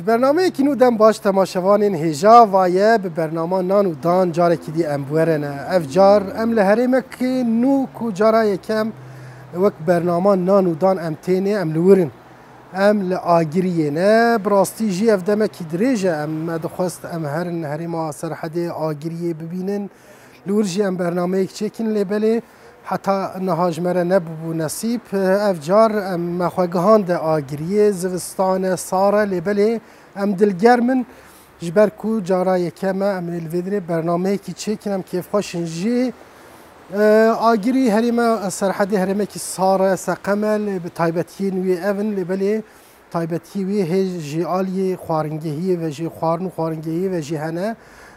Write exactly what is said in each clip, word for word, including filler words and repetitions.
Bernameyekî nû dem baş temaşevanên hêja vaye bi bernama Nan û Dan carekî dî em bi we re ne. Ev car em li herêmekî nû ku cara yekem wek bernama Nan û Dan em tênê, em li wir in. Em li Agiriyê ne. Bi rastî jî ev demekî dirêj e. Em, me dixwest em herin herêma Serhedê Agiriyê bibînin. Li wir jî em bernameyek çêkin, lê belê heta niha ji me re nebûbû nesîb. Ev car em me xwe gihande Agiriyê, zivistan e, sar e, lê belê em dilgerm in. Ji ber ku cara yekem e, em ê li vê dirê bernameyekî çêkin, em kêfxweş in jî. E, Agirî herême, Serhedê herêmekî sar e, seqem e, lê bi taybetiyên wî ev in, lê belê taybetiyê wî hê ji aliyê xwaringehiyê ve jî, xwarin û xwaringehiyê ve jî hene.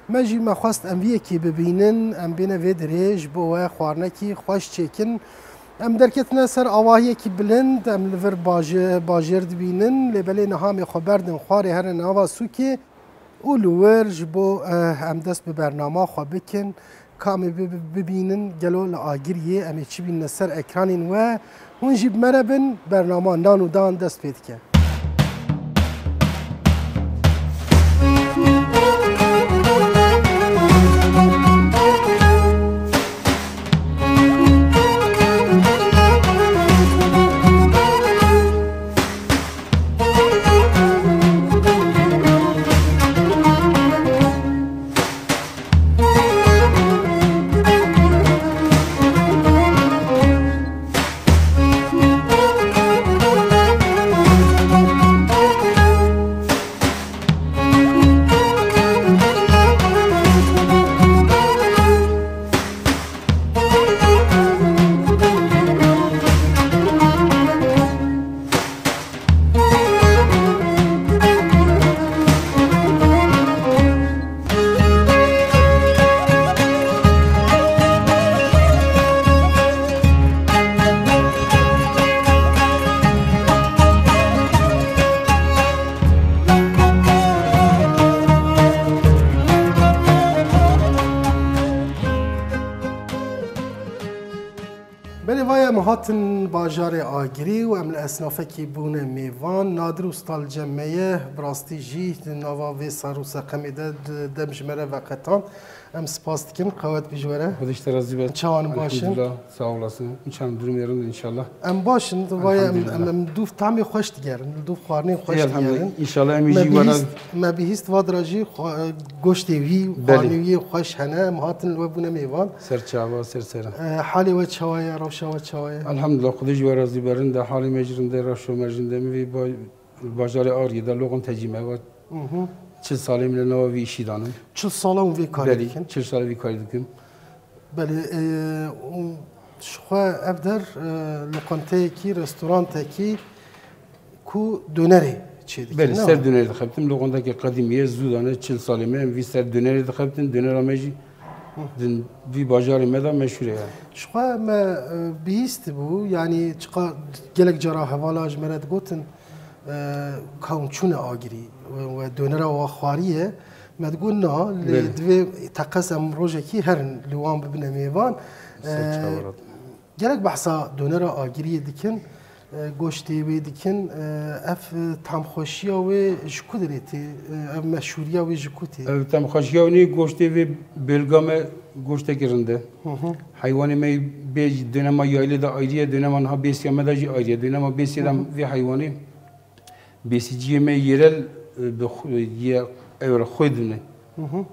Me jî me xwest em vî yekê bibînin, em bêne vê dirê ji bo we xwarinekî xweş çêkin. Em derketine ser avahiyekî bilind, em li vir baje-, bajêr dibînin, lê belê niha em ê xwe berdin xwarê herin nava sûkê û li wir ji bo, eh, em dest bi bernama xwe bikin. Ka em ê bi-, bi-, bibînin gelo li Agiriyê em ê çi bînine ser ekranên we. Hûn jî bi me re bin, bernama Nan û Dan dest pê dike. Belê, vay em hatin bajarê Agirî û em li esnafekî bûne mêvan. Nadir Usta li cem me ye. Bi rastî jî di nava vê sar û seqemê de di-, dem ji me re veqetand. Em spas dikin. Qewet bî ji we re. Xwedê ji te razî be. Çawan, baş in? Elhamdülillah. Sağ olasın. Çend durum yerinde inşallah. Em baş in. Vay em, em, Elhamdülillah. Em dûv tamê xweş digerin. Dûv xwarinê xweş Ey, elhamdülillah. Digerin. İnşallah em Me jî were bihîst, me bihîst va dirajî xwa-, goştê wî, Belê. Xwarinê wî xweş hene. Em hatin li we bûne mêvan. Ser çava, ser sera. E, halê we çawa ye, rewşa we çawa ye? Elhamdülillah, Xwedê ji we razî be, rind e, halê me jî rind e, rewşa me jî rind e. Min vî ba-, bajarê Ariyê de loqantecî me ve. Mhm. Çil salê min li nava vî îşî danim. Çil sala hûn vê karî Belê, dikin? Çil salê vî karî dikim. Belê, e, û ji xwe ev der, e, loqanteyekî, restorantekî, ku donerê çêdikin, Belê, ne ser wa? Donerê dixebitin. Loqantekê qedîmî ye, zû dane, çil salê me em vî ser donerê dixebitin. Donera me jî Hı. Di vî bajarê me de meşhûr e yani. Ji xwe me, e, bihîstibû, yanî çiqa gelek cara hevala ji me re digotin, e, ka hûn çûne Agirî we, we donera wa xwariye. Me digot na, lê Belê. Divê teqez em rojekî herin li wan bibine mêvan. Ser E, çawa rat. Gelek behsa donera Agiriyê dikin, e, goştê wê dikin, e, ev, e, tamxweşiya wê ji ku derê tê, e, ev meşhûriya wê ji ku tê? Ev tamxweşiya wê nê goştê vê bêlga me goştekî rind e. Hı hı. Heywanê me bê jî dönema yaylê de ayrî ye, dönema niha bêsiya me de jî ayrî ye. Dönema bêsiyê de Hı hı. vê heywanê Besiciyê me yerel, e, bi xwe, ye, ew re xwe dine. Hı hı.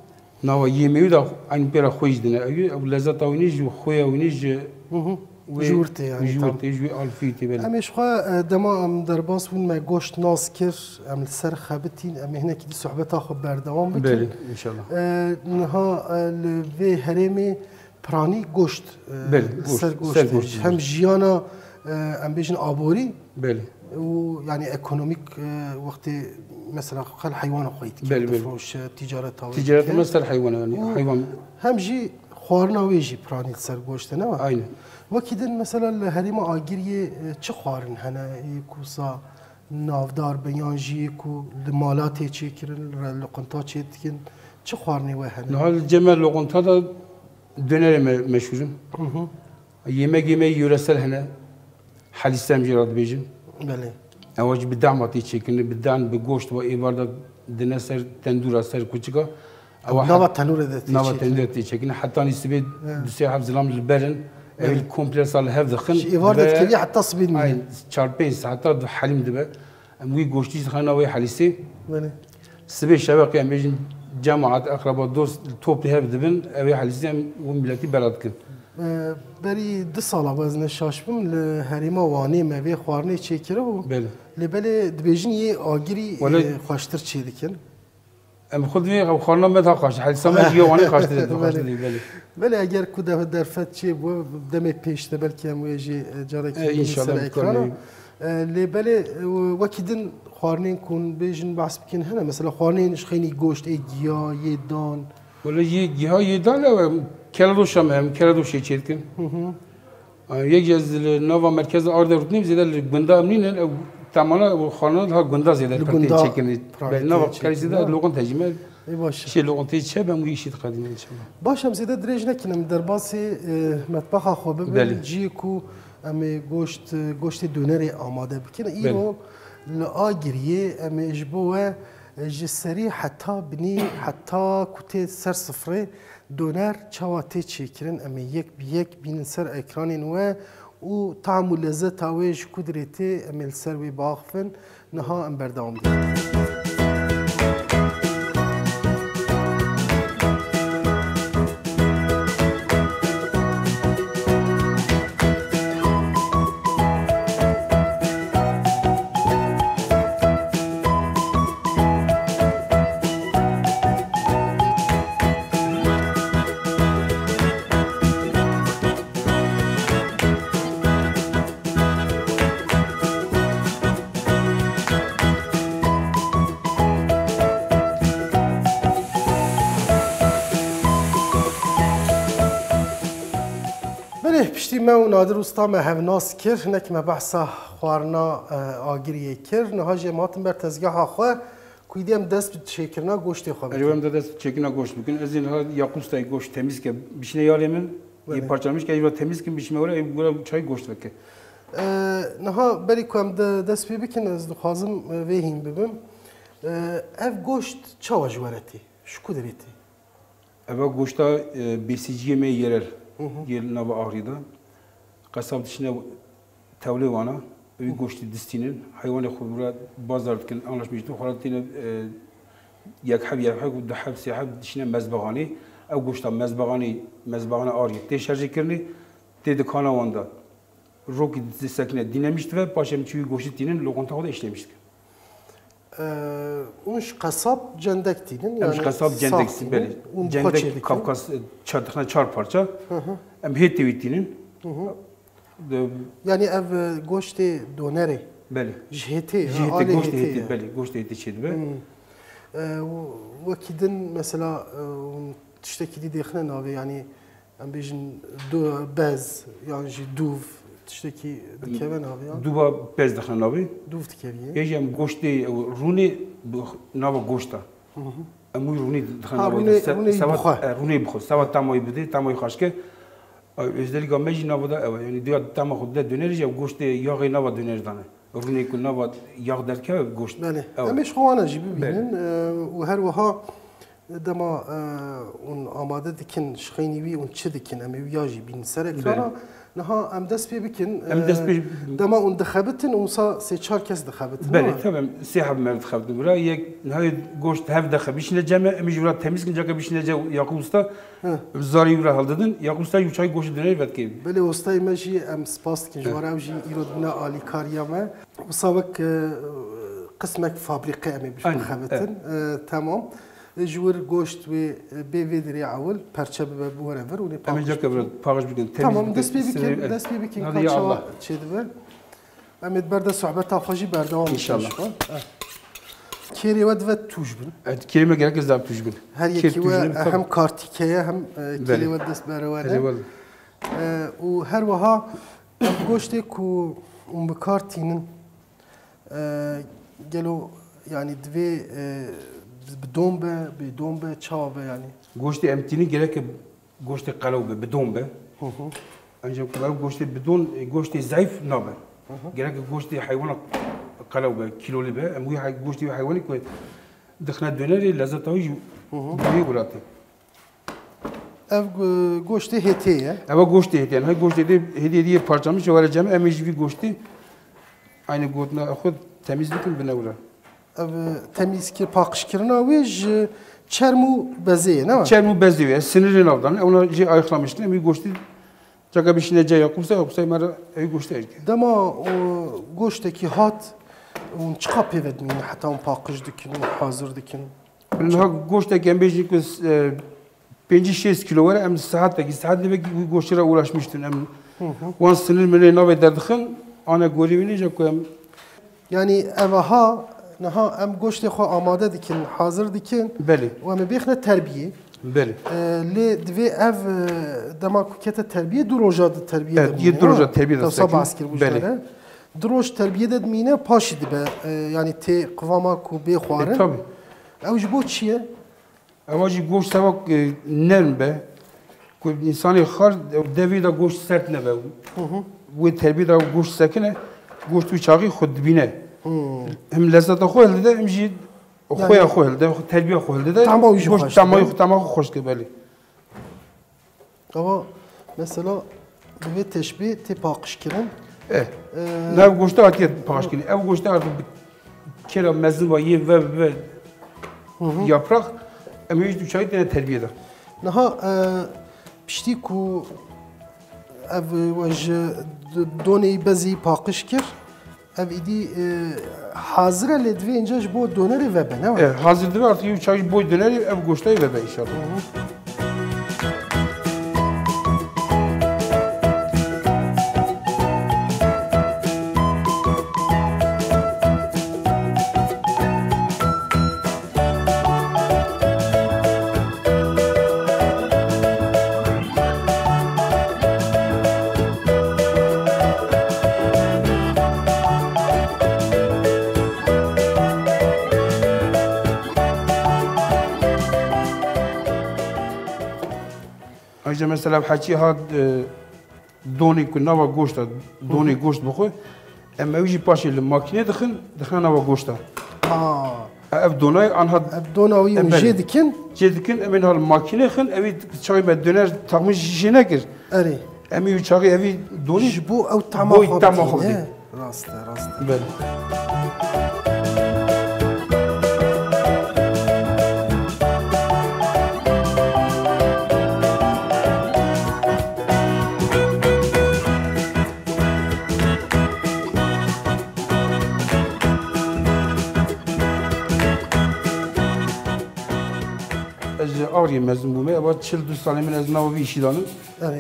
Nava yemê wî de eynî pê re xwe jî dine. Ew, ew lezeta wî nî ji xwe ya wî nî ji Hı hı. wê Ji wir tê yani, ji wir tam. Tê, ji wê alfî tê belê. Em ê ji xwe, e, dema em derbas bûn me goşt nas kir, em li ser xebitîn, em ê hinekî dî sohbeta xwe berdewam bikin. Belê, inşallah. E, niha, e, li vê herêmê Piranî goşt, e, Belê, goşt, ser goşt ser e. Goşt, Hem belê. Jiyana, e, em bêjin aborî Belê. Û yani ekonomîk, e, wextê mesela xel heywana xwe dikin, Belê, belê. Difroşe, ticareta wê Ticaret dike. Me ser heywana yani, Û heywan. Hem jî xwarina wê jî piranî ser goşt e, ne wa? Aynen. Wekî din mesela li herêma Agiriyê, e, çi xwarin hene, ê ku sa navdar be yan jî ê ku li mala tê çêkirin, li qunta çê dikin, çi xwarinê we hene? Niha li cem me loqunta da Dönerê me meşhûr in. Hı hı. Yemegê me yöresel hene. Helîse em jê re dibêjin. Belê. Ewa jî bi dehma tê çêkirin, bi dehn, bi goşt, wa êvar de dine ser tendûra, ser kuçika. Ewa nava tenûrê de tê çêkirin. Nava tenûrê tê çêkirin. Hetanî sibê du sê heb zilam li ber in. Ew komple sal li hev dixin. Ji êvar de dikevî heta sibê dimîne. Ay, çar pênc saeta du helîm dibe. Em wî goştî jî dixin nava wê helîsê. Belê. Sibê şeveqê em bêjin cemaat, eqreba, dost top li hev dibin, ew ê helîsê em û miletî bela dikin. Berî du sala, ez ne şaş bim, li herêma Wanê me vê xwarinê çêkiribû. Belê. Lê belê dibêjin yê Agirî, Wele- e, xweştir çêdikin. Em xwe divê ew xwarina me daha xweş, helîsa me ji yê Wanê xweştir, xweştir dî, belê. Belê eger ku de-, derfet çêbû, demê pêş de belkî em wê jî, e, carekî E, bînin înşallah ser bi kar ekrana. neyê. E, lê belê, e, wekî din xwarinên ku hûn bêjin, behs bikin hene. Mesela xwarinên ji xeynî goşt ê giya, yê dan. Wele yê giha yê dan ew em keledoşa me, em keledoşê çêdikin. Hı hı. E, yek jî ez li nava merkez ard de rûtinîm, zêde li gunda em nînin, ew temana, ew xwarina daha gunda zêde Li pirtê gunda çêkirin. pirtê Belê, nava çêkirin, kerîsê de ha. loqinte jî me. Ê, baş e. Şê loqinteyê çe be, em wî îşî diqedînin inşallah. Baş, em zêde dirêj nekin, em derbasî, e, metbexa xwe bibin, Belê. cihê ku em ê goşt, goştê donerê amade bikin. Belê. Îro li Agiriyê em ê ji bo we, e, ji serî heta binî, heta ku tê ser sifrê doner çawa tê çêkirin, em ê yek bi yek bînin ser ekranên we û tam û lezeta wê ji ku dirê tê, em ê li ser wê biaxivin. Niha em berdewam dikin. Belê, piştî me û Nadir Usta me hevnas kir, hinek me behsa xwarina, e, Agiriyê kir. Niha jî em hatin ber tezgeha xwe, ku îdî em dest bi çêkirina goştê xwe Erê, bikin. em de dest çêkirina goşt bikin. Ez ê niha Yaqûstayê goşt temîz ke bişîne yarê min. Belê. Yê parçalamiş ke, ez ê temîz kim, bişîme were, ê were çay goşt veke. E, niha berî ku em de dest pê bikin, ez dixwazim, e, vê hîn bibim. E, ev goşt çawa ji we re tê? Ji ku derê tê? Eva goşta, e, besiciyê me yerel, Hı hı. yê nava Axrî de. Qesab dişine tewlê wana, ew Hı. goştî distînin. Heywanê xwe bira bazar dikin, anlaşma dikin. Xwe tîne, e, yek heb, yek heb, du heb, sê heb dişine mezbaxanê. Ew goşta mezbaxanê, mezbaxana Axrî tê şerjê kirinê, tê dikana wan de. Rokî disekine dînemiş dibe, paşê em çiwî goştî tînin, loqanta xwe de işlemiş dikin. Ee, hûn ji qesab cendek tînin, Em ji yani qesab saf cendek, tînin, belê. hûn bi xwe Cendek çêdikin. Kafkas, e, çar, dixine çar parça. Hı hı. Em hê têwî tînin. Hı hı. De- Yani ev, e, goştê donerê. Belê. Ji hêtê, Ji ha, hêtê, alê goştê hêtê hêtê, ye. belê, goştê hêtê çêdibe. Hı. Ee, w-, wekî din mesela, e, hûn tiştekî dî dêxine navê, yani Em bêjin du-, bez, yan jî dûv, tiştekî dikeve navê yan? Dûva bez dixin navê. Dûv dikevî. Ê jî em goştê, ew rûnê bi nava goşta. Hı hı. Em wî rûnê dixin Ha, navê. rûnê, Se-, rûnê seba, bixwe. e, rûnê bixwe. Seba tamayî bidê, tamayî xweş ke. Ay, özelîka me jî nava da ew e. Yani diya tama xwe de döner jî ew goştê yaxê nava döner dane. Rûnê ku nava yax derkeve goşt. Belê. Ew e. Em ê ji xwe wana jî bibînin. Belê. E, û her wiha Dema, e, hûn amade dikin, ji xeynî wî hûn çi dikin? Em ê wî ya jî bînin ser ekrana. Belê. Niha em dest pê bikin. Em dest E, pê dema hûn dixebitin, û wisa sê çar kes dixebitin, Belê, ne? tabii, em sê heb me dixebitin bira. Yek niha goşt hev dexe bişîne cem me, em jî bira temîz kin, cake bişîne cem Yaqûb Usta. Hı. Zarî bira hildidin. Yaqûb Usta jî çay goşt dinê vedikê. Belê, ustayê me jî em spas dikin. Ji Evet. wan ew jî îro dibine alîkariya me. Wisa wek, e, qismek fabrîqe em ê Aynen, bixebitin. evet. E, temam. Ji wir goşt wê, e, bê vê dirê ewil perçe bibe, bi were vir û nê Em ê paqij caka bikin. vir paqij bikin, temiz Tamam, bikin, dest pê bikin, sirê, dest pê bikin, Hadi ka ya çawa Allah. çêdibe. Em ê di ber de sohbeta xwe jî berdewam bikin İnşallah. ji xwe. Eh. Kêrê we dibe tûj bin. Evet, kêrê me gerek ez daha tûj bin. Her Kêr yekî tûj we bin, tabii. hem kartîke ye, hem, e, Belê. kêrê we dest bere we Hadi ne. eyvallah. E, û her wiha ev goştê ku hûn bi kar tînin, E, gelo, yani, divê, e, bi don be, bê don be, çawa be, yani? Goştê em tînin gereke goştê qelew be, bi don be. Hı hı. Ancak ku ev goştê bi don, e, goştê zayıf nabe. Hı hı. Gereke goştê heywana Qelew be, kîlolî be, em wî hey-, goştê wî heywanî ku dixine donerê, lezeta wî jî Hı hı. bi wî wila tê. Ev go-, goştê hêtê ye. Eva goştê hêtê ye. Hay goştê dê hêdî hêdî yê parçamiş, were cem em ê ji vî goştê aynî gotina xwe temîz bikin bine wira. Ev, e, temîzkir, paqijkirina wê ji çerm û bezê ye, ne? Çerm û bezê ye. Sinirê navdan. Ona jî ayıklamıştın. Em wî goştê Caka bişîne caya qûsa, qûsay me re ew goşt erke. Dema o goştekî hat, hûn çiqa pê ve dimîne heta hûn paqij dikin û hazir dikin? Niha goştek em bêjin ku, e, pêncî şêst kilo were, em saetekî, saet nivekî wî goştê re uğraşmıştin. Em Hı hı. wan sinir minê navê derdixin, ane gorî wî nêja ku em Yanî ev ha, niha em goştê xwe amade dikin, hazir dikin Belê. û em ê bêxine terbiyê. Belê. E, lê divê ev, e, dema ku kete terbiyê, du roja di terbiyê Evet, de yê bimîne, du roja ha? terbiyê de Te wisa sekin. bahs kir Belê. wiştane. Du roj terbiyê de dimîne, paşî dibe, e, yanî tê qivama ku bê xwarin. E, tabii. Ew ji bo çi ye? Eva jî goşt seba, e, nerm be. Ku însanê xar, devê de goşt sert nebe. Hı hı. Wê terbiyê de goşt sekine, goşt wî çaxî xwe dibîne. Hı. Hem lezzeta xwe hildide, hem jî Yani xweya xwe hildide, terbiya xwe hildide. Tama wî jî Goşt xweş tama dibe. xwe, tama xwe xweş dibe, belê. Ama mesela bi vê teşbîh tê paqijkirin. Eh. Ee, Nav goşta hatiye paqijkirin. Ev goşta artık bir kere mezin var, ye ve, ve Hı hı. yaprak. Em hiç çay tane terbiye de. Niha, e, piştî ku ev we ji d-, donê bezî paqij kir, ev îdî, e, hazir e, lê divê înca ji bo donerê vebe, ne? E, hazir dibe artık, ev çay ji bo donerê, ev goştayê vebe inşallah. Hı hı. Ayrıca mesela heçî hat, e, donê ku nava goşta, donê goşt bixwe, em ew jî paşê li makînê dixin, dixin nava goşta. Ha. Ev donay anha Ev dona wî E, hûn belê. jê dikin? Jê dikin, em ê niha li makînê xin, ew ê çaxê me doner taxmin jî jê nekir. Erê. Em ê çaxê evî donî Ji bo ew tama boy xwe tama bidî, xwe ne? bidî. Rast e, rast e. Belê. Ez ji Avriyê mezin bûme, eva çil du salê min ez nava vî işî danim. Erê.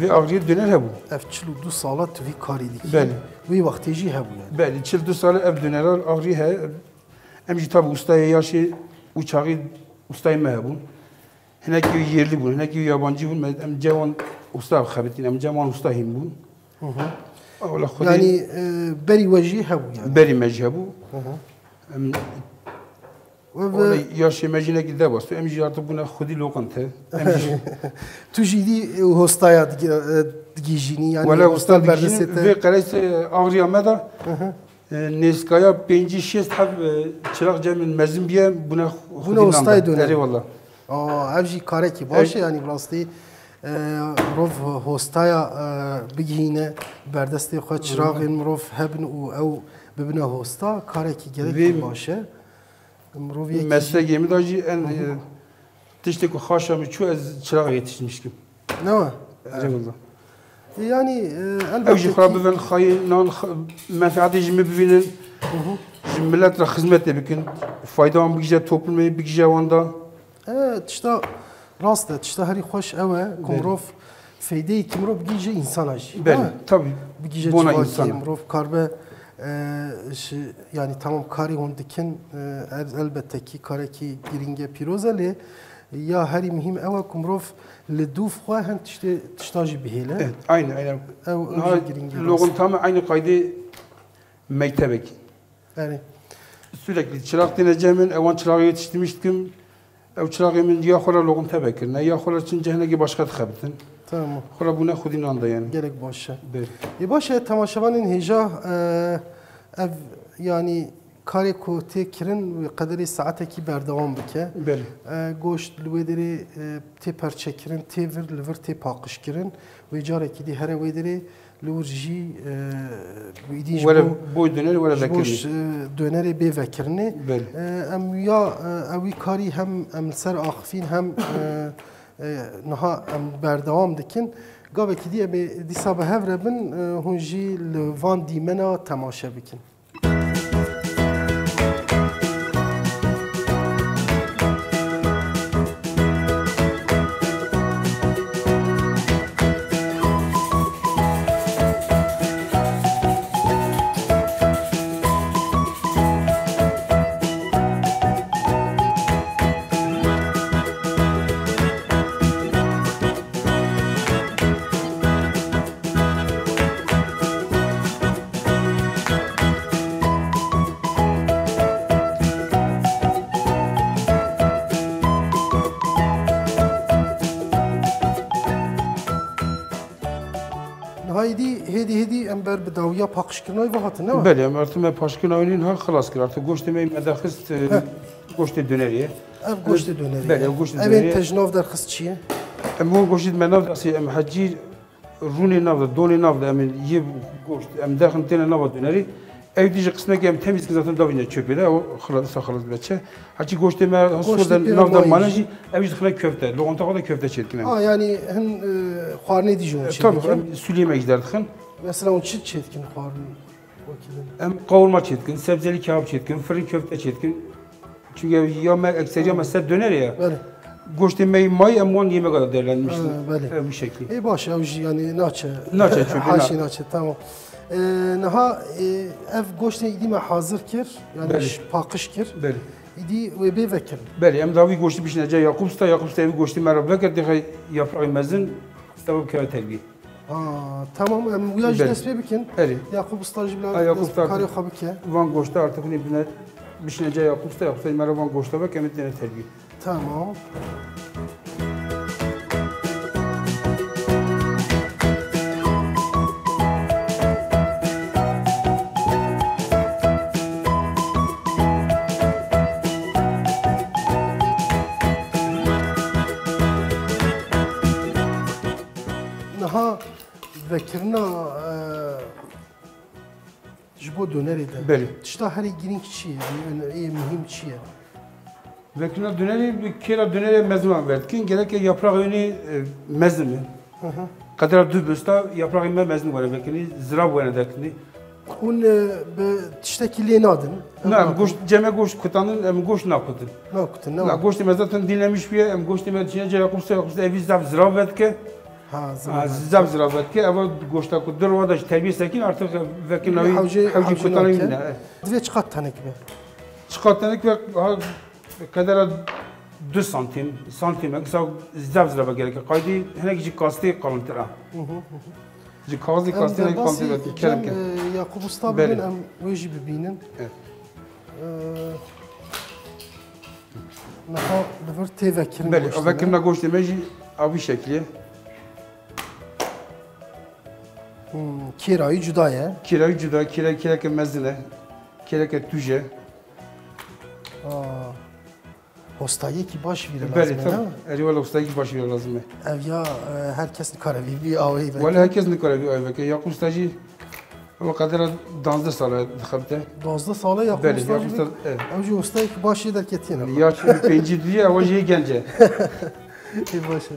Vê Avriyê döner hebû. Ev çil û du sala tu vî karî dikî. Belê. Wî wextê jî hebû yani. Belê, çil du sal ev döneran Avriyê he. Em jî tabi ustayê yaşê û çaxî ustayê me hebûn. Hinekî wî yerlî bûn, hinekî wî yabancî bûn. Me, em cem wan usta xebitîn, em cem wan usta hîn bûn. Hı hı. Wala Xwedê Yani, e, berî we jî hebû yani. Berî me jî hebû. Hı hı. Em, Ve, ve wala yaşê me jî hinekî debas, em jî artık bûne xwedî loqinte. Em jî Tu jî dî, e, hostaya digi-, e, digihîjînî, yani Wala hosta usta digihîjîn, berdestê te. vê qereyse Agriya me de, Hı hı. e, nêzkaya pêncî şêst heb, e, çiraq cem min mezin biye, bûne Bûne xwedî ustayê nanda. döner. Erê wala. Aa, ev jî karekî baş e, Ev yani bi rastî, e, mirov hostaya, e, bigihîne, berdestê xwe çiraxên mirov hebin û ew bibine hosta, karekî gelek Vê baş e. Mirov yekî Meslekê min de jî en, Hı hı. e, tiştê ku xaşa min çû ez çirax yetiştirmiştim. Ne wa? Erê wala. E, yani, e, Ew elbette jî xwe ki bibin xayê nan, x-, menfeetê ji min bibînin. Hı hı. Ji millet re xizmetê bikin. Fayda wan bigije toplumê, bigije wan da. E, tişta rast e, tişta herî xweş ew e ku Belê. mirov feydeyekî mirov bigije însana jî. Belê, Ha? tabii. Bigije Bona civakê, insana. mirov karbe, e, şi, yani tamam karê hûn dikin, e, el-, elbette ki karekî girîng e, pîroz e, lê ya herî muhîm ew e ku mirov li dûv xwe hin tiştê, tişta jî bihêle. Evet, aynen, aynen. Ew, ew Niha jî girîng e, rast. loqinta me aynı kaydê mektebekî. Erê. Sürekli çiraq têne cem min, ewan çirağı yetiştirmiş dikim. Ew çiraxê min ya xwe re loqinte vekirine, ya xwe re çin cehnekê başka dixebitin. Tamam. Xwe re bûne xwedî nan de yani. Gelek baş e. Belê. Ê baş e, temaşevanên hêja, e, ev Yanî karê ku tê kirin wê qederê saetekî berdewam bike. Belê. E, goşt li wê derê, e, tê perçekirin, tê vir, li vir tê paqijkirin. Wê carekî dî here wê derê li wir jî, e, êdî ji Were bo, boy döner, were ji bo vekirin. ş-, e, dönerê bê vekirinê. Belê. E, em ya, e, ew wî karî hem em li ser axifîn hem, e, e, niha em berdewam dikin. Gavekî dî em ê dîsa bi hev re bin, e, hûn jî li van dîmena temaşe bikin. Niha êdî hêdî hêdî em ber bi dawiya paqijkirina wî ve hatin, ne? Belê, em artık me paqijkirina wî nîn ha xilas kir. Artık goştê me me daxist, e, Heh. goştê dönerî ye. Ev goştê dönerî Belê, ye. ev goştê Ev ên dönerî ye. te ji nav derxist çi ye? Em wan goştê me nav destê em hecî rûnê nav de, donê nav de, em yê goşt, em derxin têne nava dönerî. Ew dî ji qismekî em temîz kin zaten davîne çöpê de, ew xila-, dîsa xilas dibe çi. Heçî goştê me Goştê sor de pê nav de mayî mane jî. jî, ew jî dixine köfte. Loqanta xwe de köfte çêdikin em. Ha, yanî hin, e, xwarinê dî ji wan E, çêdikin. Tabii, em sûliyê me jî derdixin. Mesela hûn çi çêdikin xwarin wekî din? Em qawurma çêdikin, sebzeli kebap çêdikin, firin köfte çêdikin. Çünkü ya me ekseriya me ser döner ya. Belê. Goştê me mayî em wan yemeka de değerlendirmiştin. Ha, belê. Ev bu şekli. Ê baş, ew jî yanî naçe. Naçe çöpê, Haşî na- naçe, tamam. E, niha, e, ev goştê êdî me hazir kir, yanî Belê. ş-, paqij kir. Belê. Êdî wê bê vekirin. Belê, em dawî goştî bişîne ca Yakup Usta, Yakup Usta ev goştî me re vekir, dixê yapraxê mezin, usta bikeve terbiyê. Ha, tamam, em wiya jî Belê. dest pê bikin. Erê. Yakup Usta jî bila Ha, Yakup dest Usta karê xwe bike. Van goşta artık ne bine bişîne ca Yakup Usta, Yakup Usta me re van goşta veke, em dene terbiyê. Tamam. Niha vekirina, e, Ji bo donerê de. Belê. Tişta herî girîng çi ye? Yanî, ê muhîm çi ye? Vekirina donerê, bi kêra donerê mezin wan ver dikin. Gereke yapraxê wê, e, mezin be. Hı hı. Qedera du bista yapraxê me mezin were vekirinî, zirav were derkirinî. Hûn, e, bi tiştekî lê nadin? Na, em goşt, cem me goşt kutandin, em goşt nakutin. Nakutin, ne Na, var? Goştê me zaten dinlenmiş bûye, em goştê me dişine caya qubse, qubse evî zaf zirav vedike. Ha, Ha, zirav. Zirav zirav vedike. Eva goşta ku du rova da ji terbiyê sekîn artık vekirina wî Hewcê, hewcî hewcê kutanî nake. Wî ne. Divê çiqat tenik be? Çiqat tenik be, ha, qedera du santim, santim, kisa zirav zirav gerek. Qaydî hinek ji kastê qalintir a. Hı hı, hı hı. Ji kaxizê Em kastê de hinek qalintir basî be, cem, kerem ke. e, Yakup Usta Belê. bibin, em wê jî bibînin. Evet. E, Niha li vir tê vekirin Belê, goştê me. Vekirina goştê me jî a vî şeklî ye. Hmm, kêrayî cuda ye. Kêrayî cuda, kêra-, kêreke mezin e, kêreke tûj e. Aa, hostayiyekî baş vîre Belê, lazim e, tabii. ne? Erê, wele hostayiyekî baş vîre lazim e. Ev ya, e, her kes nikare vî, vî awayî veke. Wele her kes nikare vî awayî veke. Yakup Usta jî Ew qedera duwazdeh sal e dixebite. Duwazdeh sal e ya Belê, Usta ya jî Usta, bik-, evet. Ew jî ustayek baş jê derketiye ne. Ya çi pêncî duyê, ew jî genc e. Ê baş e.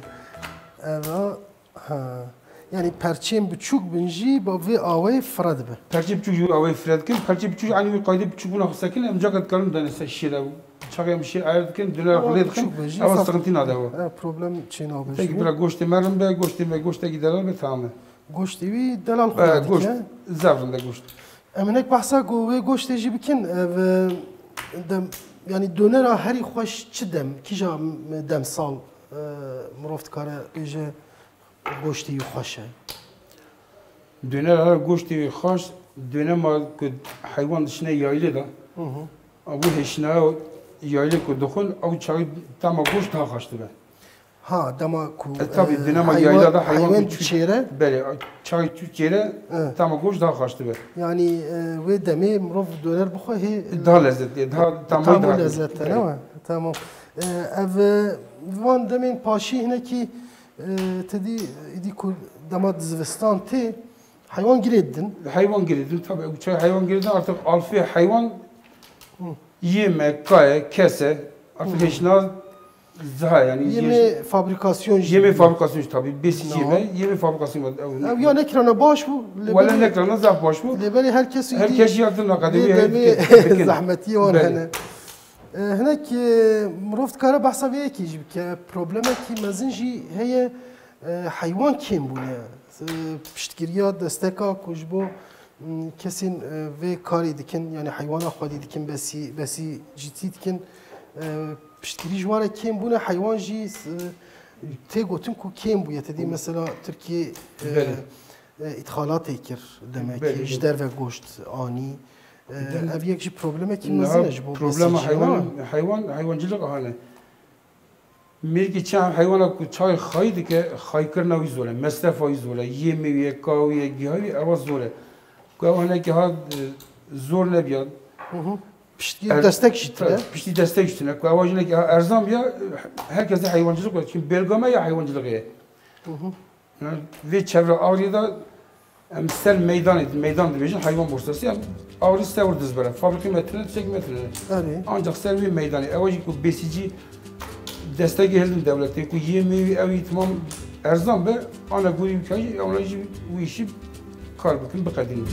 Ev a, ha. Yanî perçeyên biçûk bin jî bi vê awayê fire dibe. Perçê biçûk jî awayê fire dikin. Perçê biçûk jî aynî wî qaydê biçûk bûna xwe sekin, em caka dikarin dane ser şêre. Çaxê em şê ayar dikin, döner Ama xwe lê dikin. biçûk bin jî Ewa fa-, sixintî nade ewa. e, problem çê nabe Tek jî. bira goştê me rin be, goştê me goştekî delal be, tamam e. Goştê wî delal xwe E, goşt, dike. zaf rind e goşt. Em hinek behsa ku wê goştê jî bikin, ev, e, dem, yanî donera herî xweş çi dem, kîja demsal, e, mirov dikare bêje goştê wî xweş e? Donera her goştê wî xweş, donema ku heywan dişine yaylê de, Hı hı. ew hêşinaya yaylê ku dixwin, ew çaxî tema goşt daha xweş dibe. Ha, dema ku, E, tabii, e, döneme heywan, yayla da heywan heywan ku çü-, diçêre. Belê, çay çü çêre, E. Tama goşt daha xaş dibe. Yani, e, wê demê mirov döner bixwe hê, e, Daha lezzetli, daha, tamam, tam daha lezzetli, lezzetli. Değil mi? Tamam. E, ev, e, van demên paşî hinekî, e, te dî, îdî ku dema zivistan tê, heywan girê didin. Heywan girê didin, tabii. Çay heywan girê didin, artık alfê heywan Hı. yeme, kaye, kese, artık Hı. hêşna Ziha yani, Yemê yê-, fabrikasyon jî yemê bû. Fabrikasyon jî tabii, besî No. yeme, yemê fabrikasyon var. Ew ya nekirana baş bû, lê Wele belê, nekirana zaf baş bû. Lê belê her kes Her kes ya din naqedê lê wê demê heyet dikin. Zehmetî wan Belê. hene. E, hinek, e, mirov dikare behsa vê yekê jî bike. Problemekî mezin jî heye, e, heywan kêm bûne. E, piştgiriya desteka ku ji bo, m, kesên, e, vê karê dikin, yani heywana xwedî dikin, besî, besî cîtî dikin, e, piştgirî ji wan re kêm bûne, heywan jî, e, tê gotin ku kêm bûye. Te dî mesela Tirkiye, e, Belê. e, îthalatê kir demekî, Belê, ji belê. derve goşt anî. E, Belê. ev yek jî problemekî Niha mezin e ji bo problema besî heywan, cî. heywan, heywancılık hane. Mêrkî çi heywana ku çay xayî dike, xayîkirina wî zor e, mesrefa wî zor e, yê mewî ye, ka wî ye, giha wî, ewa zor e. Ku ew hinekî ha, e, zor nebiya. Hı hı. Piştî Er-, destek jî tune. Piştî destek jî tune. Ku ewa hinekî ha erzan biya, herkes de heywancılık were. Çünkü belgame ya heywancılık ye. Hı hı. Yani, vê çevre Agirî de em ser meydanê, meydan dibêjin, heywan borsası, yani, Agirî ser wir dizbere. Fabrikê me tune, tiştekî me tune. Erê. Ancak ser vê meydanê, ew jî ku besîcî destekê hildin dewletê, ku yê mewî ew îtimam erzan be, ana gorî wî kajî, ew jî wî işî kar bikin, biqedînin.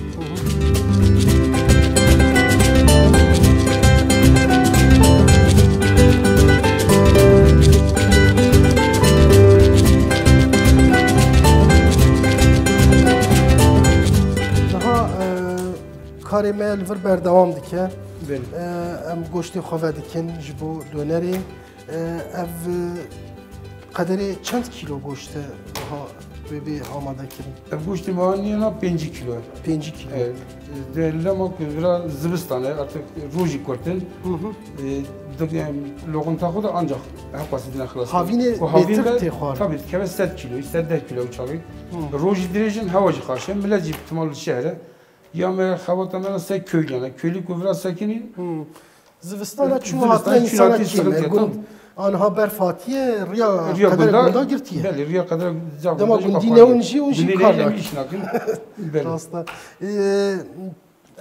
Niha, e, karê me li vir berdewam dike. Belê. E, em goştê xwe vedikin ji bo donerê. E, ev, e, qederê çend kîlo goşt e wiha wê bê amade kirin? Ev goştê me nîna pêncî kîlo ye. Pêncî kîlo. E, de lema ku vira zivistan e, artık rojî kurt in. Hı hı. E, de, em, loqinta xwe de ancak hepasî dine xilas. Havînê Ku havîn bêtir be, tê xwarin. Tabii, dikeve sed kîlo, sed deh kîlo çaxî. Hı. Rojî dirêj in, hewa jî xaş e. Millet jî timal li şehre. Ya me xebata me ser köylü yani. Köylü ku vira sekinîn, Hı. Zivistana çû Zivistana hatine çû insana hatine kêm e. Sıkıntı yok, Gund tamam. Anha berf hatiye, riya Riya qedere gunda, gunda girtiye. Belê, riya qedere ca Dema gunda jî gundî kapanî. Ne hûn jî, hûn jî Gundî kar ne nakin. Hûn iş nakin. Belê. Rast e. Ee,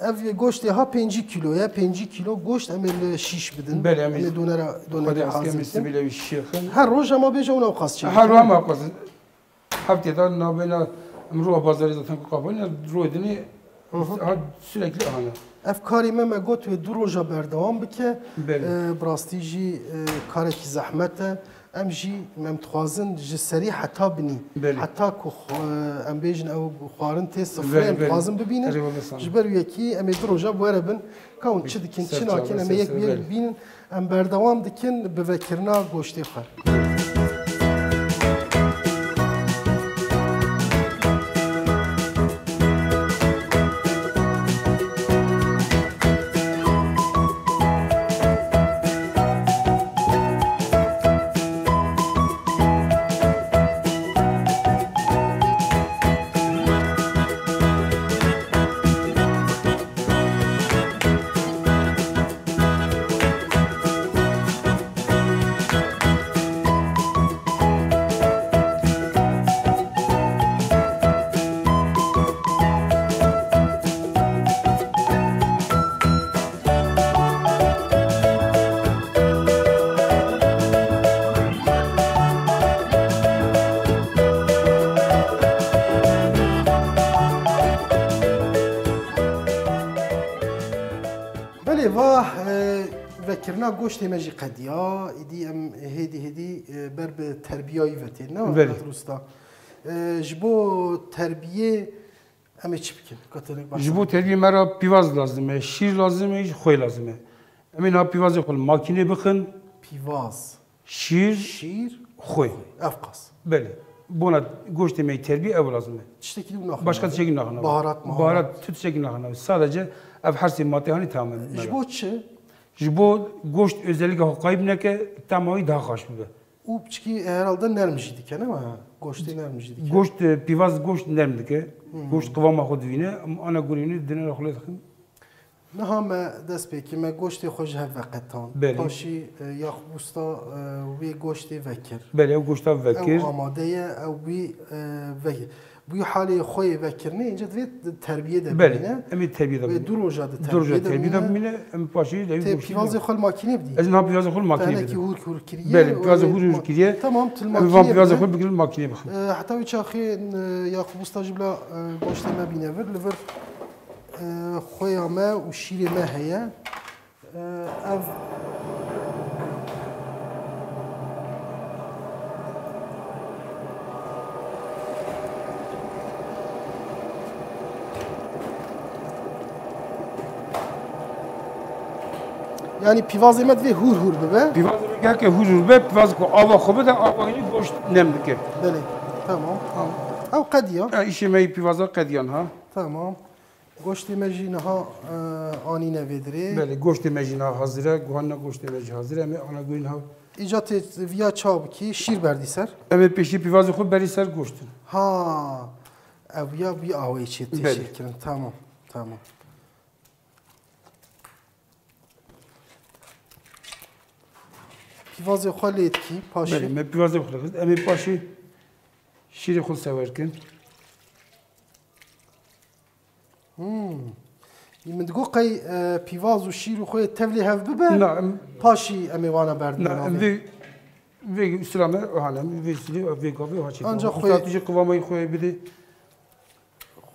ev goştê ha pêncî kîlo ye, pêncî kîlo goşt em ê li şîş bidin. Belê, em Em ê ê donera, donera Xwedê hazir eske bikin. Em ê sivîle wî şêxin. Her roj em a bêje ona xas çê Her bikin. Roj em a xas. Heftê de navbeyna em roja bazarê zaten ku kapanî, rojê dinê Hı hı. ha sürekli hane. Ev karê me, me got wê du roja berdewam bike. Belê. E, bi rastî jî, e, karekî zehmet e. Em jî, em dixwazin ji serî heta binî, Belê. Heta ku xwe-, em bêjin ew xwarin tê sifrê, Belê, em belê. Dixwazin bibînin. Erê, wele sana. Ji ber wê yekî em ê du roja bi we re bin. Ka hûn çi dikin, çi Ser nakin, çavan, em ê yek ser bi yek belê. Bibînin. Em berdewam dikin bi vekirina goştê xwe. Belê, va, e, vekirina goştê me jî qediya. Îdî em hêdî hêdî, e, ber bi terbiyayî ve tên, ne Belê. Bedrûsta? E, ji bo terbiyê em ê çi bikin? Ka te nek Ji bo behsa. Terbiyê me re pîvaz lazim e, şîr lazim e, jî xwê lazim e. Em ê niha pîvazê xwe li makînê bixin. Pîvaz. Şîr, Şîr, xwê. Ev qas. Belê. Bona goştê me terbî ev lazim e. Tiştekî din naxin. Başka tiştekî naxin. Baharat, maharat. Baharat, tu tiştekî naxin. Sadece ev her sê madde hanî tamam e. Ji bo çi? Ji bo goşt özellikle xwe kayıp neke, tama wî daha xaş bibe. Û piçkî herhalde nerm jî dike, ne were? Goştê nerm jî dike. Goşt, e, pîvaz goşt nerm dike. Hmm. Goşt qivama xwe divîne. Em ana gurînî dinera xwe lê dixin. Niha me dest pê kir, me goştê xwe ji hev veqetand. Belê. Paşî, e, Yaxûb Usta, e, wê goştê vekir. Belê, ew goşta vekir. Ew amade ye, ew wî, e, vekir. Wî halê xwe yê vekirinê, înce divê terbiyê de bimîne. Belê, em ê terbiyê de bimîne. Wê du roja di terbiyê de bimîne. Du roja terbiyê de bimîne, em paşê lewî goştê. Tê pîvazê xwe li makînê bidî. Ez niha pîvazê xwe li makînê bidim. Tenekî hûr hûr kiriye. Belê, pîvazê hûr hûr kiriye. Tamam, tu li makînê bide. Em ê van pîvazê xwe bigirin li makînê bixin. E, heta wî çaxê, e, Yaxûb Usta jî bila, e, goştê me bîne vir, li vir, e, xweya me û şîrê me heye. Ev Yanî pîvazê me divê hûr hûr bibe. Pîvazê me gelke hûr hûr be, pîvaz ku ava xwe bide, ava hînî goşt nem dike. Belê, tamam. Tamam. Ew qediya. E, îşê me yî pîvaza qediyan ha. Tamam. Goştê me jî niha, e, anîne vê dirê. Belê, goştê me jî niha hazir e, guhanina goştê me jî hazir e. Em ê ana goyîn ha. Îca tê viya çawa bikî, şîr berdî ser? Em ê pêşî pîvazê xwe berî ser goştin. Ha, ev ya vî awayî çê tê Belê. Çêkirin. Tamam, tamam. Pîvazê xwe lê dikî, paşê. Belê, me pîvazê xwe xist. Em ê paşê şîrê xwe sewer kin. Hmm. Min digot qey, e, pîvaz û şîr û xwe tevlî hev bibe, Na, em paşî em ê wana berdin Na, em navê. Vê, vê usula me, o hane, em vê usulî, vê gavê, o haçê. Ancak Usta xwe tu jî qivameyî xwe bidê.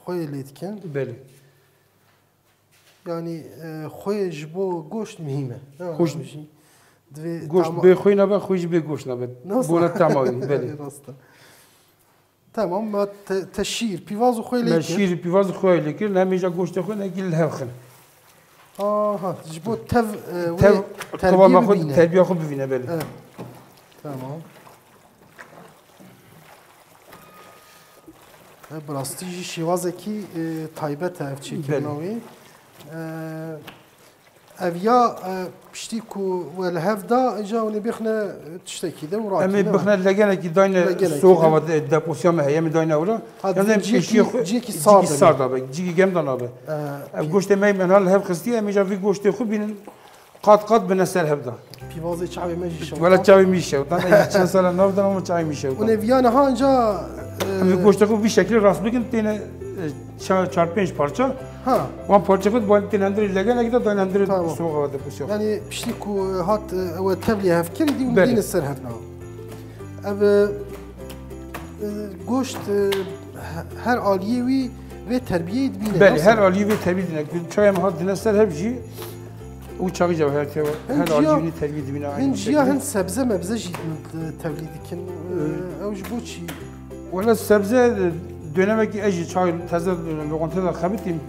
Xwe lê dikin. Belê. Yanî, e, xwê ji bo goşt muhîm e. Ne Xwe ji- jî divê Goşt tama- bê xwê nabe, xwê jî bê goşt nabe. Nasıl? Bona tema wî, belê. Rast e. Tamam, ma te, te şîr, pîvaz û xwê lê Me kir. Şîr, pîvaz û xwê lê kir, ne mêja goştê xwe ne gil hev xin. Aha, ji bo tev, e, wê Tev, terbiye qivama xwe, bibîne. Terbiya xwe bivîne, belê. Evet. Tamam. E, bi rastî jî şêwazekî, e, taybet e ev çêkirina Belê. Wê. E, ev ya, e, piştî ku we li hev da, îca hûn ê bêxine tiştekî de û Em ê rakîne. Bixine legenekî dayne Legenekî soğuk de. Hava de, deposya me heye, em ê dayne ewra. Ha, Yanî divê em cihekî, pêşiya xwe cihekî cihekî sar de sar be. Da be. Cihekî germ de nabe. E, Ev goştê me me niha li hev xistiye, em îca vî goştê xwe bînin. Qat qat bine ser hev da. Pîvazê çavê me jî şewtan. Wela çavê min jî şewtan. Ez çend sala nav dan ama çavê min şewtan. Hûn ê viya niha anca, Em e, goştê xwe vî şekilî rast bikin, têne, e, çar, çar pênc parça. Ha. Wan parçe xwe diban têne hundirê legenek de, dan hundirê Tamam. Soğuk hava deposu. Yanî piştî ku, e, hat, e, ew tevlî hev kir, dî hûn Belê. Dîne ser hev na. Ev, e, e, goşt, e, he-, her aliyê wî vê terbiyeyê dibîne, Belê, nasıl? Her aliyê vê terbiyeyê dibîne. Çawa em hat dine ser hev jî, û çaxî cevher te, her aliyê wî terbiyeyê dibîne, aynı şekilde. Hin ciya hin sebze mebze jî, e, tevlî dikin. E, ew ji bo çi? Wala sebze, e, dönemekî ez jî çaxî teze, e, loqantê de xebitîm.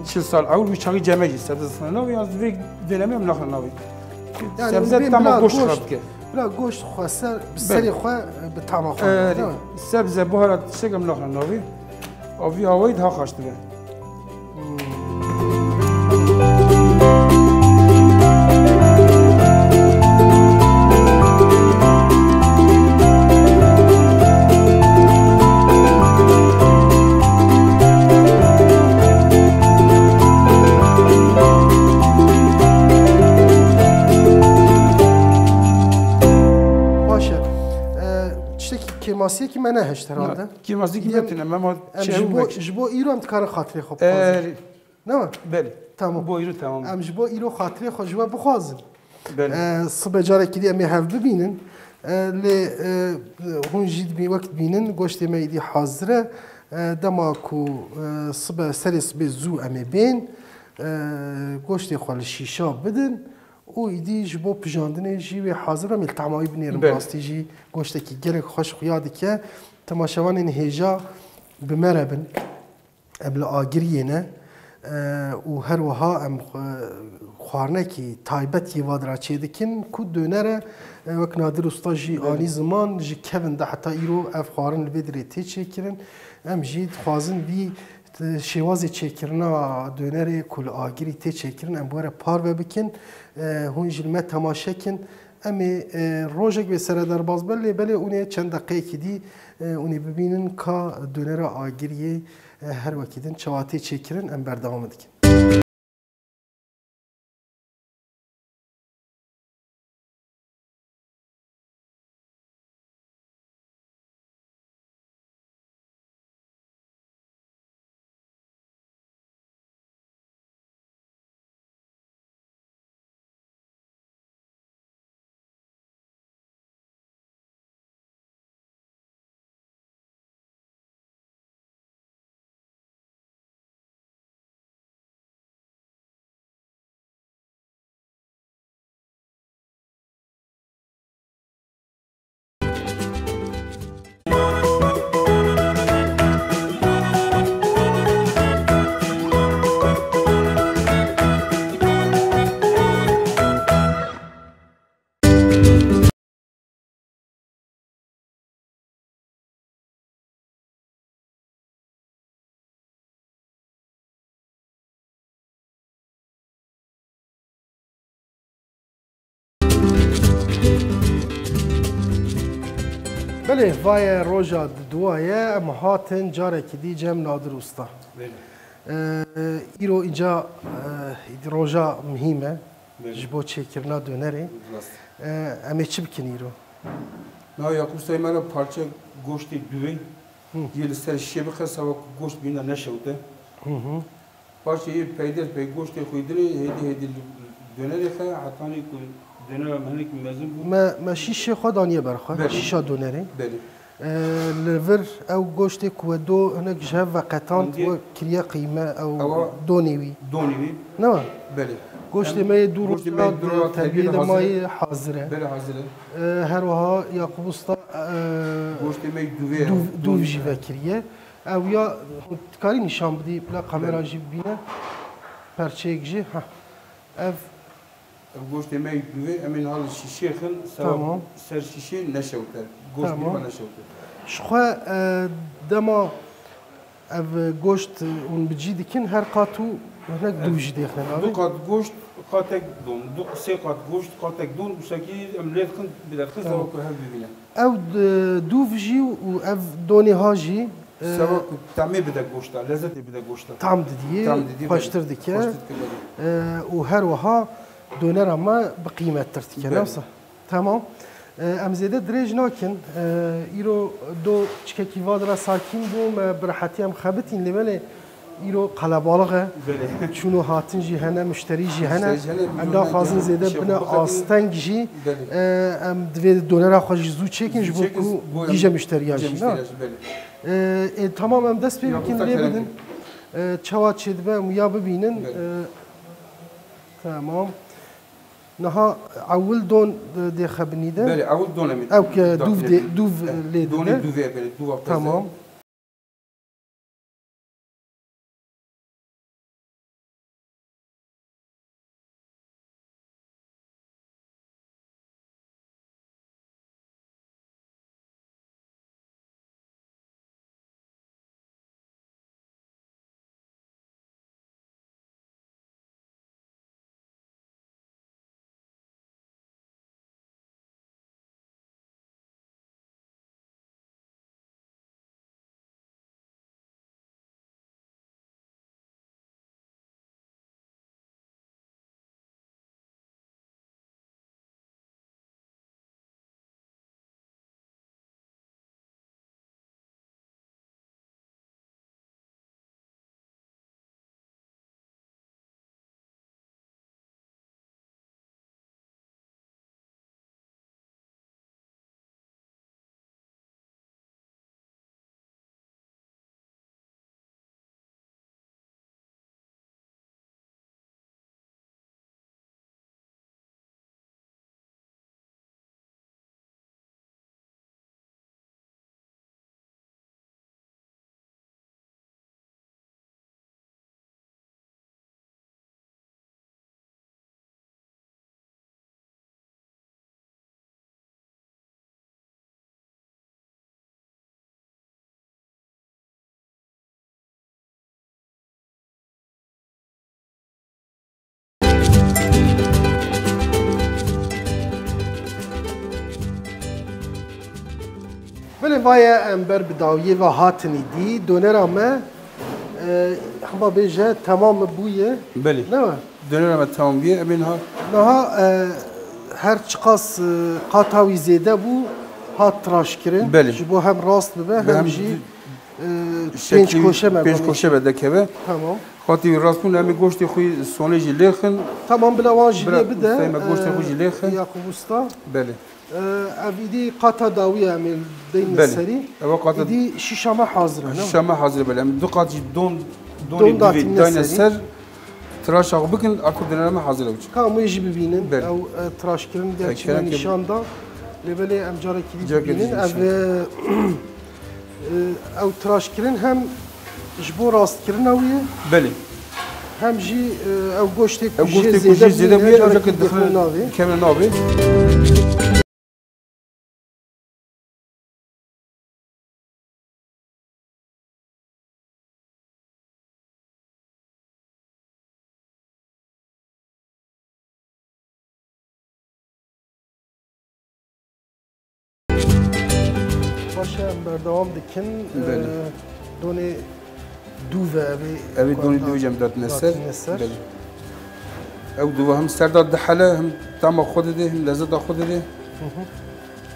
Çil sal ewil wî çaxî cemecî sebze sene navê, yaz vê dönemê em naxine navê. Yanî Sebze hûn bên tama bila goşt goşt, xebitke. Bila goşt xwe ser, bi Belê. Serê xwe, e, bi tama xwe, E, değil mi? Sebze, buharat, tiştek em naxine navê. Avî awayî daha xaş dibe. Baş e. E, tiştekî kêmasiyekî me nehişt herhalde. Na, kêmasiyekî Yem- me tune, me ma Em çew ji bo, vekir. Ji bo îro em dikarin xatirê xwe bixwazin. Er- Ne mi? Belê. Tamam. Bo îro tamam. Em ji bo îro xatirê xwe ji we bixwazin. Belê. E, sibe carekî dî em ê hev bibînin. E, lê, e, hûn jî dibî-, wek dibînin, goştê me îdî hazir e. E, dema ku, e, sibe, serê sibê zû em ê bên, e, goştê xwe li şîşa bidin û îdî ji bo pijandinê jî wê hazir e, em ê li tema wî binêrin. Belê. Rastî jî goştekî gelek xweş xuya dike. Temaşevanên hêja bi me re bin. Em li agiriyê ne, e, û her wiha em xwe, xwarinekî taybet yê vadira çêdikin ku döner e, e, wek Nadir Usta jî Belê. Anî ziman, ji kevin de heta îro ev xwarin li vê dirê tê çêkirin. Em jî dixwazin vî, e, şêwazê çêkirina dönerê ku li agirî tê çêkirin, em bi we re parve bikin. E, hûn jî li me temaşe kin. Em ê, e, rojek bê serederbaz be, lê belê hûn ê çend deqeyekî dî, e, hûn ê bibînin ka donera Agiriyê, e, her wekî din çawa tê çêkirin, em berdewam dikin. Belê, vaye roja diduwa ye, em hatin carekî dî cem Nadir Usta. Belê. Ee, îro înca, e, roja muhîm e. Belê. Ji bo çêkirina donerê. Rast. Ee, em ê çi bikin îro? Na Yakûb Sayê me re parçe goştê dûvê Hı. yê li ser şişê bixe, seba ku goşt bîna neşewte. Hı hı. Parçe yê peyder pey goştê xwe dinê, hêdî hêdî li donerê xe, hetanî ku donera me hinekî mezin bû. Me, me şîşê xwe daniye ber xwe, Belê. şîşa donerê. Belê. Ee, li vir ew goştê ku we do hinek ji hev veqetand, Andiye. we kiriye qîme ew Ewa donê wî. Donê wî. Ne we? Belê. Goştê Em me yê dû goştê me yê dû roja tevî de ma yê hazir e. Belê hazir e. Ee, her wiha Yakûb Usta, ee, Goştê me yê dûvê ye. dûv, dûv jî vekiriye. Ew ya, dikarî nîşan bidî, bila kamera Belê. jî bibîne. Perçeyek jî, ha. Ev Ev goştê me yê dûvê, em ê niha li şîşê xin, seba Tamam. ser şîşê neşewte. Goşt Tamam. bî xwe neşewte. Ji xwe, e, dema ev goşt, e, hûn bi cî dikin, her qat û hinek dûv jî dêxin, Du abi? qat goşt, qatek don. Du sê qat goşt, qatek don. Wisa kî em lê dixin, bide dixin, Tamam. seba ku hev bibîne. Ew d-, dûv jî û ev donê ha jî, e, Seba ku temê bide goşta, lezzetê bide goşta. Tam didiyê, Tam didiyê, xweştir belê. dike. Xweştir dike, belê. E, û her wiha donera me bi qîmettir dike, Belê. ne wisa? Tamam. E, em zêde dirêj nakin. E, îro do çikekî va dira sakîn bû, me bi rehetî em xebitîn, lê belê îro qelebalix e. Belê. Çûn û hatin jî hene, muşterî jî hene. Muşterî jî hene, Em îro naxwazin neke zêde şev bine xwe asteng jî. Belê. E, em divê donera xwe jî zû çêkin, ji bo Çêkin, ku bo em gîje muşteriya gîje jî, na? muşteriya jî, belê. E, e, tamam, em dest pê Ya, bikin, usta lê kerem bidin. E, çawa çêdibe, em ya bibînin. Belê. E, tamam. Niha ewil don, e, dê xebinî de. Belê, ewil don em ê Ew ke dûv dê, dûv Eh, lê donê dide. dûvê, belê, dûva qeze. Tamam. Belê, vaye em ber bi dawiyê ve hatin îdî. Donera me, e, hema bêje, temam bûye. Belê. Ne mi? Donera me temam bûye. Em ê niha Niha, e, her çiqas, e, qata wî zêde bû, hat tiraşkirin. Belê. Ji bo hem rast bibe, Ve hem hem jî, e, şeklî pênc koşe me pênc bavê. Koşe me dekeve. Tamam. Qatî wî rast bûn, em ê goştê xwe sonê jî lêxin. Tamam, bila wan jî Bila lê bide. Ustayê me goştê xwe jî lêxin. E, Yakup Usta. Belê. E, ev îdî qata dawî ye, em ê deyne Belê. Serî. Ewa qata Îdî şîşa me hazir e, ne? Şîşa me hazir e, belê. Em du qat jî don, donê Don dûvê datîne dayne serî. Ser. Tiraşa xwe bikin, artûk donera me hazir e. Ka em wê jî bibînin. Belê. Ew, e, tiraşkirin E, gerçî me kerem ke- nîşan da. Lê belê em carekî dî Carekî bibînin. dî Ev, nîşan. e, e, ew tiraşkirin hem ji bo rastkirina wî ye. Belê. Hem jî, e, ew goştê ku Ew jê goştê ku zêde jê zêde bûye, bûye, ew carekî jake dixin dixin navê. kevin navê. Baş e, em berdewam dikin. Belê. Ee, donê dû ve evê Evê donê dû cem datine ser. Datine ser. Belê. Ew dûva hem serda dihele, hem tama xwe dide, hem lezzeta xwe dide. Hı hı.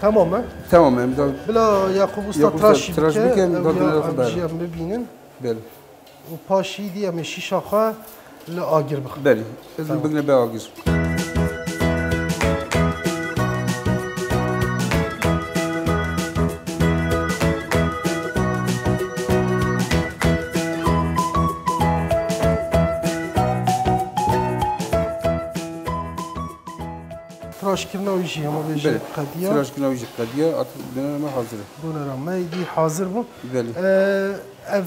Tamam e. Tamam e, em da Bila Yakup Usta Yakup Usta tıraş tıraş bike, bike, em ev da ya, dinara em xwe jî em bibînin. Belê. Û paşî dî em ê şîşa xwe li agir bixin. Belê. Ez Tamam. bigine be agir. Tiraşkirina wî jî hema bêjin Belê. qediya. Tiraşkirina wî jî qediya, artık döner me hazir e. Donera me îdî hazir bû. Belê. Ee, ev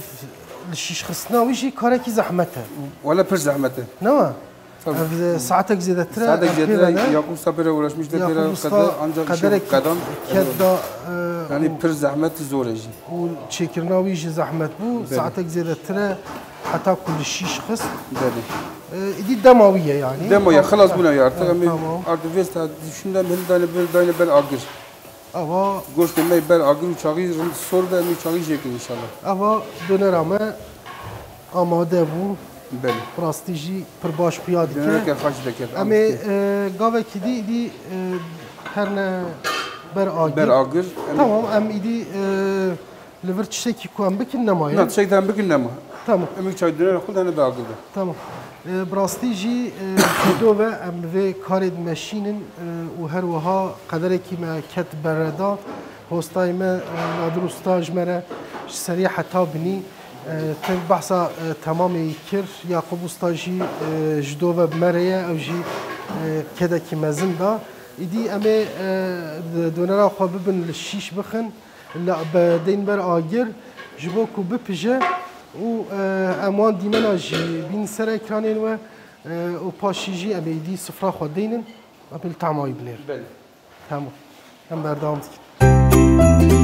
li şîşxistina wî jî karekî zehmet e. Wele pir zehmet e. Ne wa? Tabii. Ev, e, saetek zêdetir e, Saetek ev zêdetir pêve e, ne? Yakup Usta pêre uğraşmış da pêre Yakup Usta qede, ancak qederek ked da, e, Yani û pir zehmet zor e jî. Û çêkirina wî jî zehmet bû. Belê. Saetek zêdetir e, heta ku li şîş xist. Belê. E, îdî dema wî ye yani. Dema ye, Tam- xilas bûne ya artık. Evet, Em tamam. artık vêsta düşünde em hilî dayne ber, dayne ber agir. Ava Goştê me ber agir û çaxî rind sor be, em ê çaxî jê kin inşallah. Ava donera me amade bû. Belê. Rastî jî pir baş xuya dike. Donereke xaş dike. Em ê, e, gavekî dî, dî, e, herne ber agir. Ber agir. Em Tamam, em îdî, e, Li vir tiştekî ku em bikin nema ye? Na, tiştek em bikin nema. Tamam. Em ê çay döner xwe dene be agir de. Tamam. E, bi rastî jî, e, ji do ve em vê karê dimeşînin, e, û her wiha qederekî me ket bereda. Hostayê me, e, Nadir Usta ji me re ji serî heta binî, e, tev behsa, e, temamê kir. Yakup Usta jî, e, ji do ve bi me re ye. Ew jî, e, kedekî mezin da. Îdî em ê, e, donera xwe bibin li şîş bixin. La be deyn ber agir, ji bo ku bipije û, e, em wan dîmena jî bîn ser ekranên we, e, û paşî jî em ê dî sifra xwe deynin, em ê li tama wî binêrin. Belê. Hemû. Em berdewam dikin.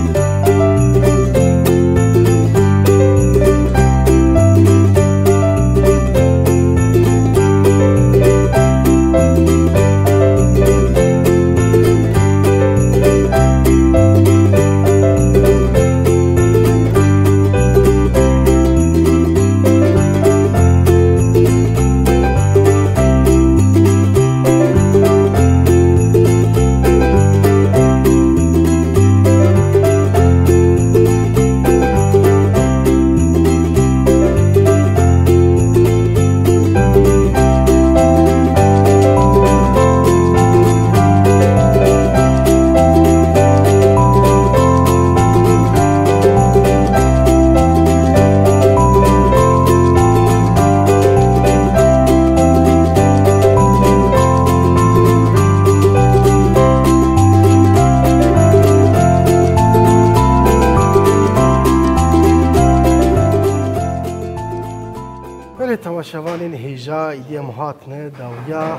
Belê temaşevanên hêja, îdî em hatine dawiya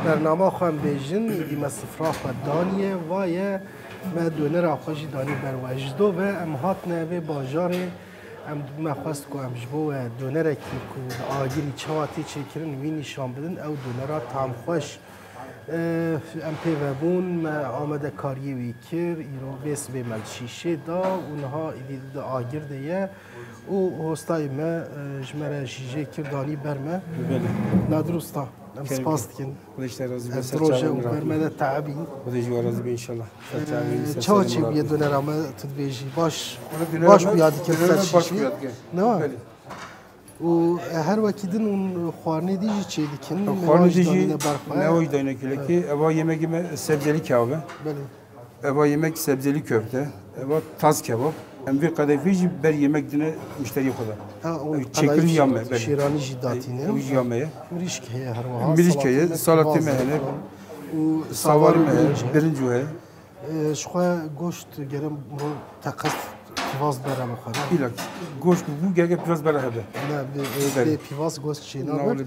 bernama xwe, em bêjin, îdî me sifra xwe daniye, va ye me donera xwe jî danî ber we. Ji do ve em hatine vê bajarê, em me xwest ku em ji bo we donerekî ku li agirî çawa tê çêkirin, wî nîşan bidin, ew donera tamxweş. Em pê ve bûn, me amadekariyê wî kir, îro vê sibê me li şîşê da û niha êdî di agir de ye û hostayê me e, ji me re şîşê kir danî ber me. Belê. Nadir Usta, em Kerem. Spas dikin. Xwedê ji te razî be, Ez ser di roje çavan û ber me de teebîn. Xwedê ji we razî be înşallah. Ser çavan, ser Çawa çêbûye donera me, tu dibêjî? Baş, baş xuya dikin ser şîşê. Ne wa? Belê. û her wekî din û xwarinê dî jî çê dikin. Xwarinê dî jî newe jî dayne külekê. Eva yemekê me sebzeli kebab e. Belê. Eva yemek sebzeli köfte. Eva tas kebap. Em vê qedefê jî ber yemek dine müşteriyê xwe de. Ha, û Çêkirin ya me, belê. Şêranî jî datîne. Ew jî ya me ye. Mirîşk heye her wiha. Mirîşk heye, salatê me hene. Û sawarê me heye, birinc heye. Ji xwe goşt gere miro teqez pîvaz bere bi xwe, ne? Îlak. Goşt bû gerek pîvaz bere hebe. Ne, bi, bi pîvaz goşt çê nabe.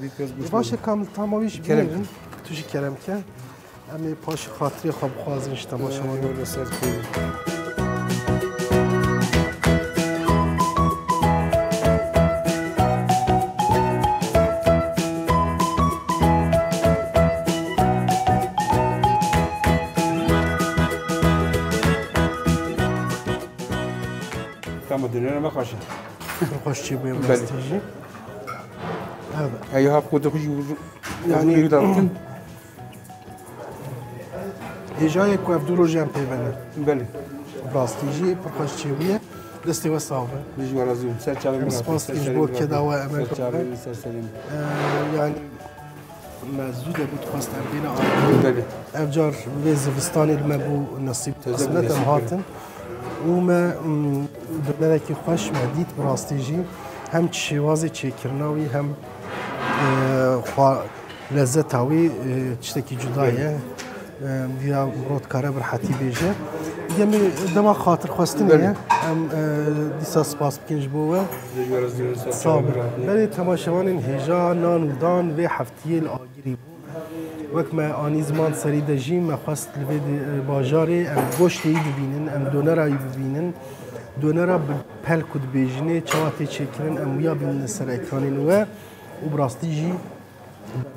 Baş e, Kamil, tama wî jî bînin. Tu jî kerem ke. Em ê paşê xatirê xwe bixwazin ji temaşevanê. Wele ser kêfê. Tamam, dönere me xweş e. Xweş çê bûye. Belê. Rastî jî. Evet. Ey ha, xwe de xwe jî uzun, yani, uzun yeri dağıtın. Hêjayê ku ev du roj em pê ve ne. Belê. Rastî jî pir xweş çêbûye. Destê we sax be. Ji we razî bûm. Ser çavê min. Em spas dikin ji bo keda we, emek we. Ser çavê min, ser serê min. Ee, yani me zû de got xwest em bêne agirî. Belê. Ev car vê zivistanê li me bû nesîb, qismet, em hatin. Û me, mm, donerekî xweş me dît, bi rastî jî hem şêwazê çêkirina wî hem, e, xwa-, Lezzeta wî, e, tiştekî cuda ye. E, vîya mirov dikare bi rehetî bêje. Demê, dema xatirxwestinê ye. Em, e, dîsa spas bikin ji bo we. Sağ olun. Belê, temaşevanên hêja nan û dan vê heftiyê li Agirî bû. Wek me anî ziman serî de jî me xwest li vê di-, e, bajarê em goştê yî bibînin, em donera yî bibînin. Donera bi pel ku dibêjinê, çawa tê çêkirin, em wiya bînine ser ekranên we û bi rastî jî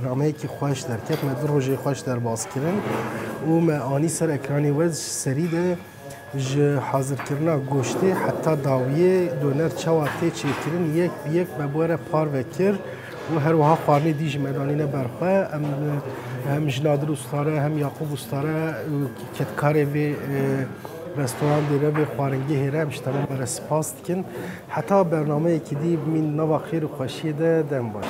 Bernameyekî xweş derket, me du rojê xweş derbas kirin û me anî ser ekranê we ji serî de ji hazirkirina goştê heta dawiyê doner çawa tê çêkirin yek bi yek me bi we re parve kir û her wiha xwarinê dî jî me danîne ber xwe. Em hem ji Nadir Usta re hem Yaqûb Usta re û kedkarê vê, e, restorandê re, vê xwaringehê re em ji temamê re spas dikin. Heta bernameyekî dî bimîn nava xêr û xweşiyê de, dem baş.